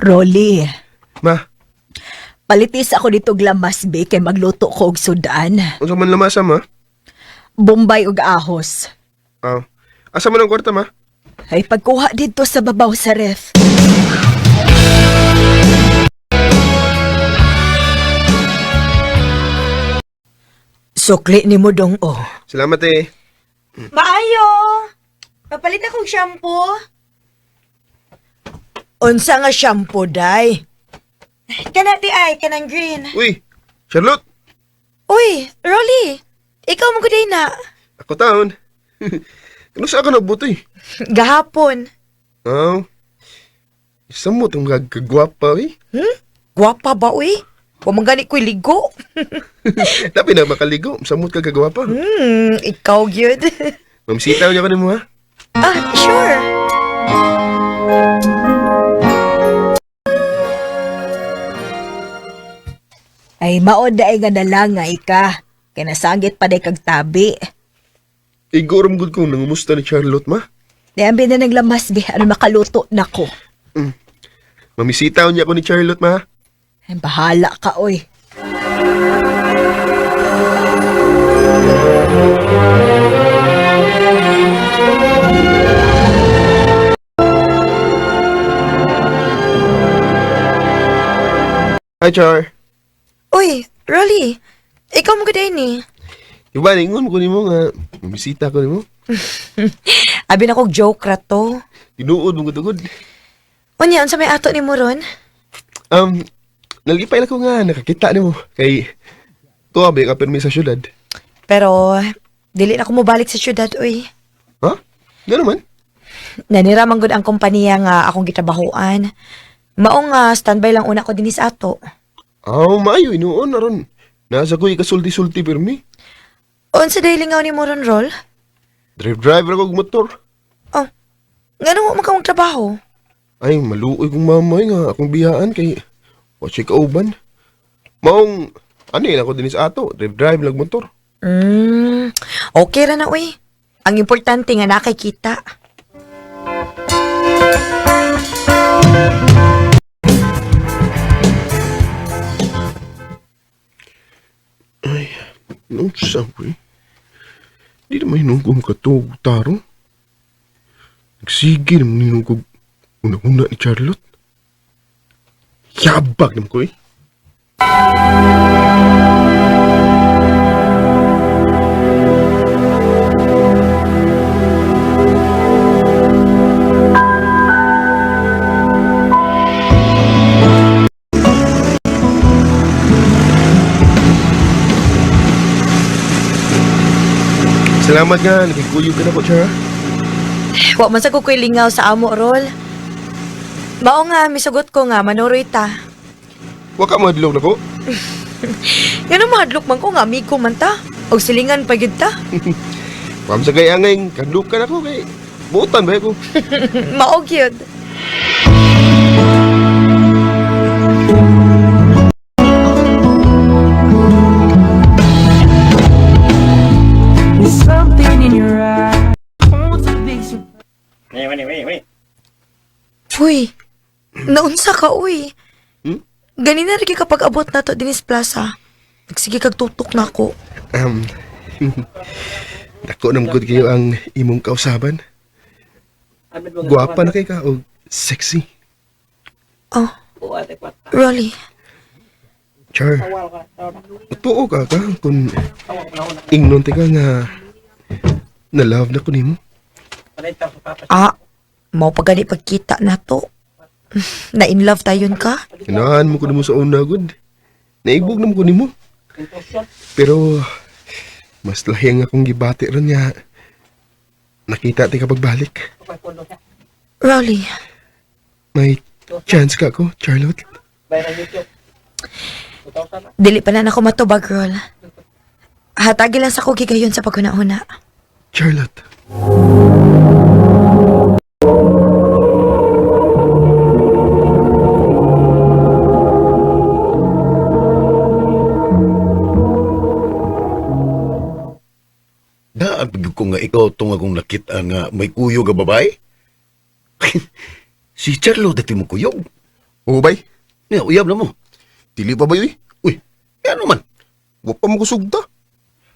Rolly, Ma, palitis ako dito glamas be kay magluto ko og sudan. unsa man lamasa ma? Bombay og ahos. Ah. Asa man ang kwarta ma? Ay pagkuha dito sa babaw sa ref. Sukli ni mo dong oh. Salamat eh. Maayo! Papalit akong shampoo. Unsa nga shampoo day? Kana ti ay, kanang green. Uy, Charlotte, Uy, Rolly! Ikaw mo guday na. ako taon. Kano sa ako nabuti? Gahapon. Ah. Isa mo itong gagagwapa eh. Gwapa ba, uy? Wa man gani ko'y ligo. Labi na makaligo, samot ka gagwapa. Ikaw gyud. Mamsitaw niya ko nimo ha. Ah, sure. Ay mao daay nga nalanga ika. Kay nasagit pa day kag tabi. Igor gud kong nangumusta ni Charlotte ma. Di ambi na naglamas be ano makaluto nako. Mamisitaw niya ako ni Charlotte ma. Ay, bahala ka oy. Hi Char. Uy, Rolly. Ikaw mo guday ni. Iba ningon ko nimo nga mamisita ko nimo. Abi na kog joke ra to. Tinuod mo gud. Unya, unsa may ato ni mo ron? Nalipay lang ko nga nakakita nimo kay tuwa ba ka permi sa syudad. Pero, dili na ko mobalik sa syudad, uy. Ha? Gano man? Nanira man gud ang kompanya nga akong gitrabahoan. Mao nga standby lang una ko dinhi sa ato. Aw, maayo inuon na ron. Nasa ko'y kasulti-sulti permi. Unsa day lingaw ni mo ron, Rol? Drive driver ako og motor. Oh, ngano wa man ka mong trabaho? Ay, maluoy kong mamay nga akong biyaan kay wa siya kauban. Maong ano yun ako din sa ato, drive drive lag motor. Okay ra na uy. Ang importante nga nakikita. No, sabi. Di naman hinungkong katog, taro. Nagsige naman hinungkong una-una ni Charlotte. Yabag naman ko eh. Salamat nga, nakikuyog ka na ko, Char. Wa man sa ko ko'y lingaw sa amo, Rol. Mao nga misugot ko nga manuroy ta. Wa ka madlog na ko. Ngano mahadlok man ko nga amigo man ta. Og silingan pa gyud ta. Pam sa gaya ngayon, kadlok ka na ko kay butan ba ko. Mao gyud. There's something in your eyes. Wants a big surprise. Uy, naunsa ka, uy. Hmm? Ganina rin kapag abot na to dinis plaza. Nagsige kag tutok na ako. Dako nam gud kayo ang imong kausaban. Gwapa na kay ka og sexy. Oh, Rolly, Char. Tuo ka ka kung ingnon ti ka nga na love na ko nimo. ah, mao pa gani pagkita na to. Na in love tayon ka? Ganahan mo ko nimo sa una gud. Naibog na mo ko nimo. Pero mas lahi ang akong gibati ron nga nakita ti ka pagbalik. Rolly, May chance ka ko, Charlotte. dili pa na nako matubag, Rol. Hatagi lang sa ko gigayon sa paghuna-huna. Charlotte. Daan pag ko nga ikaw itong akong nakita nga may kuyog nga babae. Si Charlo dati mo kuyog. Oo, bay. Nya, uyab na mo. Dili pa ba yun eh? Uy, ano man? Wa pa mo kusugta.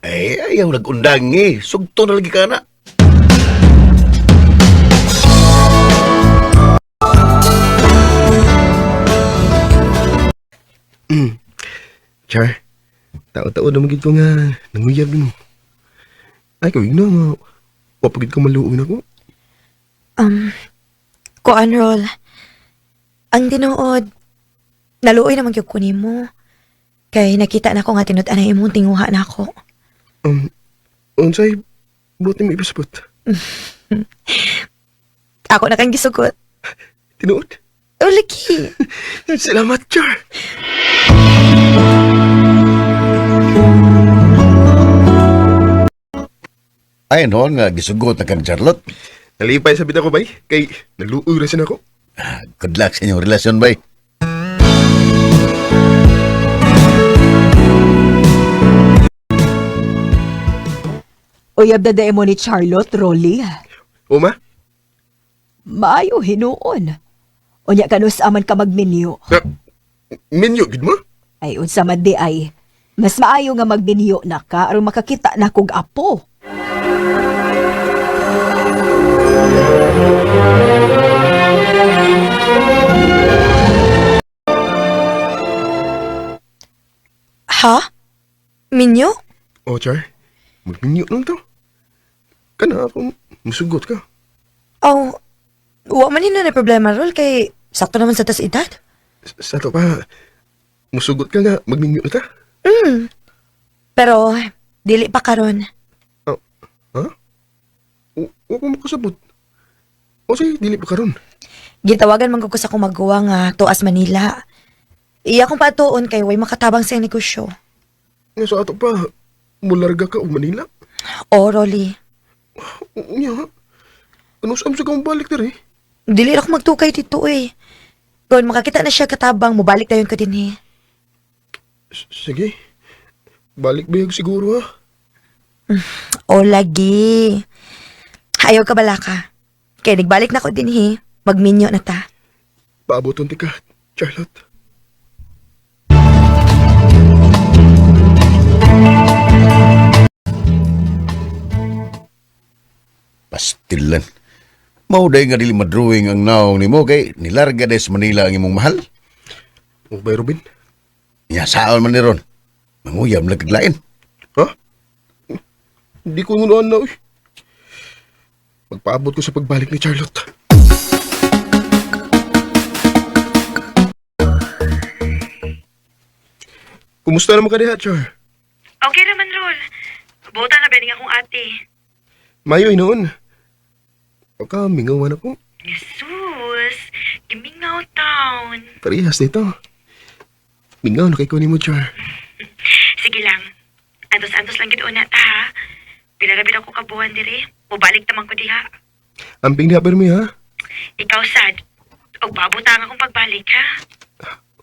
Eh, ayaw nag-undang eh. Sugto na lagi ka na. Char, tao-tao na magid ko nga nanguyab mo. Ay, kawig na nga. Wa pa gid ko maluoy na ko. Kuan, Rol. Ang tinuod, naluoy naman gyud ko nimo. Kay nakita na ko nga tinud-an ang imong tinguha na ako. Unsay buot nimo ipasabot? Ako na kang gisugot. Tinuod? O lagi. Salamat, Char. Ay, noon nga, gisugot na kang Charlotte. Nalipay sa bita ko, bay. Kay naluoy ra siya nako. Ah, good luck sa inyong relasyon, bay. Uyab na mo ni Charlotte, Rolly. O ma? Maayo hinuon. Unya kanus aman ka magminyo. Na, minyo gid mo? Ay unsa man di ay. Mas maayo nga magminyo na ka aron makakita na kog apo. Ha? Minyo? O, Char. Magminyo lang to. Kana akong musugot ka. Oh, wa man hino na problema, Rol, kay sakto naman sa tas edad. Sa to pa, musugot ka nga, magminyo na ta. Pero, dili pa karon. Oh, ha? Wa ko makasabot. O sige, dili pa karon. Gitawagan man ko sa akong magawa nga tuas Manila. Iya kong patuon kay way makatabang sa negosyo. Nga sa ato pa, mularga ka og Manila. O, Rolly, Unya. Ano sa sa kang balik diri? dili ra ako magtukay dito eh. Kung makakita na siya katabang, mubalik dayon ko din eh. Sige. Balik bayag siguro ha. O, lagi. Ayaw ka bala ka. Kay nagbalik na ko din eh. Magminyo na ta. Paaboton ti ka, Charlotte. Pastilan. Mao day nga dili madrawing ang naong nimo kay nilarga des Manila ang imong mahal. O bay Robin? Nya saon man ni ron. Manguyab lang kaglain. Ha? Hindi ko ngunuan na uy. Magpaabot ko sa pagbalik ni Charlotte. Kumusta naman ka diha, Char? Okay naman, Rol. Buta na ba akong ate? Mayo noon. Pagka mingawan ako, Jesus, gimingaw town. parehas dito. Mingaw na kay ko nimo, Char. Sige lang. Antos-antos lang gid una ta ha. Pila ra ako kabuhan dire. Mubalik naman ko diha. Amping diha permi ha. Ikaw sad. Og paabutang akong pagbalik ha.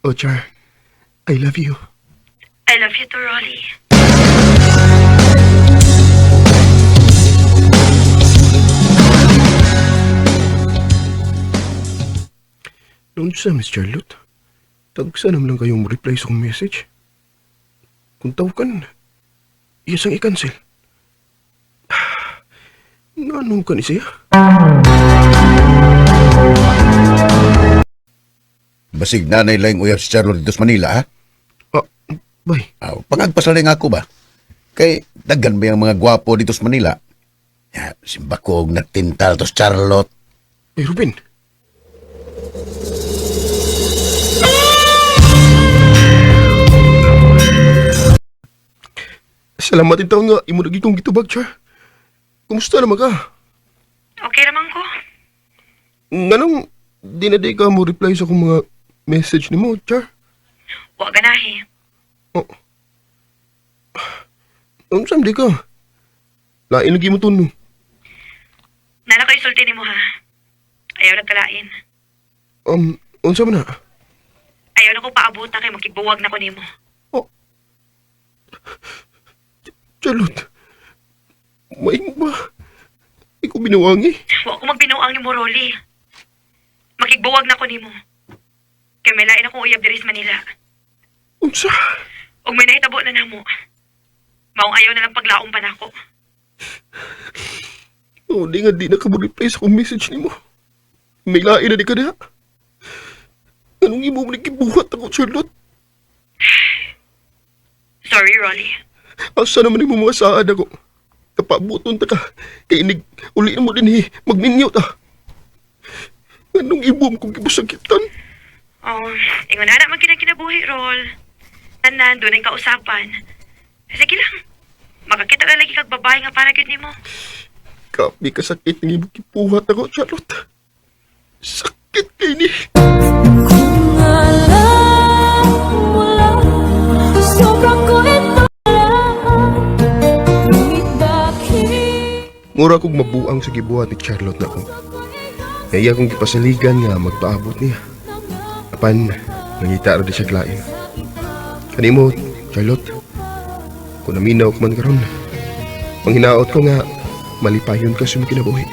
Oh, Char. I love you. I love you too, Rolly. Noon sa Miss Charlotte, tagsa naman lang kayong reply sa akong message. Kung tawag iyas ang i-cancel. Nanong ka ni siya? Basig nanay lang uyab si Charlotte dito sa Manila, ha? Ah, bay, Aw, pangagpas na lang ako ba? Kay daghan ba yung mga gwapo dito sa Manila? Ya, simbakog nagtintal to si Charlotte. ay Ruben. Salamat din taon nga, imo lagi kong gitubag, Char. Kumusta naman ka? Okay naman ko. Nganong di na di ka mo reply sa akong mga message nimo, Char? Wa ganahi. Oh. Unsa di ka? Lain lagi mo tuno. Nala ko isulti nimo ha. Ayaw nagkalain. Unsa man na? Ayaw na ko paabutan kay makigbuwag na ko nimo. Oh. Charlotte. May mo ba? Ikaw binuwangi. Wa ko magbinuang nimo, Rolly. Makigbuwag na ko nimo. Kay may lain akong uyab diri sa Manila. Unsa? Ug may nahitabo na namo. Maong ayaw na lang paglaom pa nako. Oh, di nga di na ka mo-reply sa akong message nimo. May lain na di ka diha. Anong imo mo gibuhat ako, Charlotte? Sorry, Rolly. Asa naman nimo mga saad ako? Kapabuton ta ka. Kay inig, uli mo din eh. Magminyo ta. Anong imo mo kong gibusakitan? Oh, ingon ana man kinang kinabuhi, Rol. Tanan, doon ang kausapan. Sige lang. Makakita na lagi kag babae nga para gyud nimo. Kapi ka sakit ng imong gibuhat ako, Charlotte. Sakit kay ni. Alam mo lang, sobrang ko ito. Ngunit bakit Mura kog mabuang sa gibuhat ni Charlotte na ko. Kaya akong gipasaligan nga magpaabot niya. Apan, nangita ra di siya lain. Kanimo, Charlotte, kung naminaw ko man karon, panghinaot ko nga malipayon ka sa imong kinabuhi.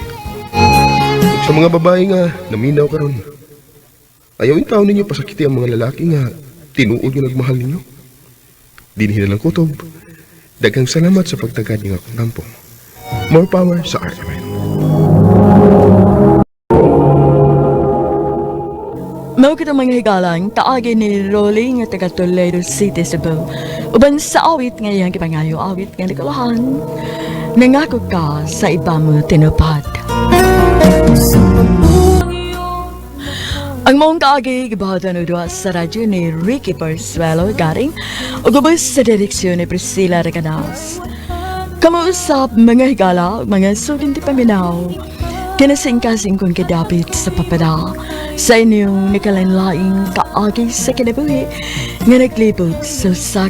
Ug sa mga babae nga naminaw karon, ayaw in taon ninyo pasakiti ang mga lalaki nga tinuod nga nagmahal ninyo. Dinhi na lang kutob. Daghang salamat sa pagtagad ng akong tampo. More power sa RMN. Mao kitang mga higalang kaagi ni Rolly nga taga Toledo City, Cebu. Uban sa awit nga iyang gipangayo awit nga nikulahan. Nangako ka sa iba mo tinupad. Ang maong kaagi gibuhatan og duha sa radyo ni Ricky Barsuelo garing ug ubos sa direksyon ni Priscilla Recanas. Kamausap mga higala ug mga sugin ti paminaw. Kinasingkasing kong kadapit sa papada sa inyong nikalanlaing kaagi sa kinabuhi nga naglibot sa usa.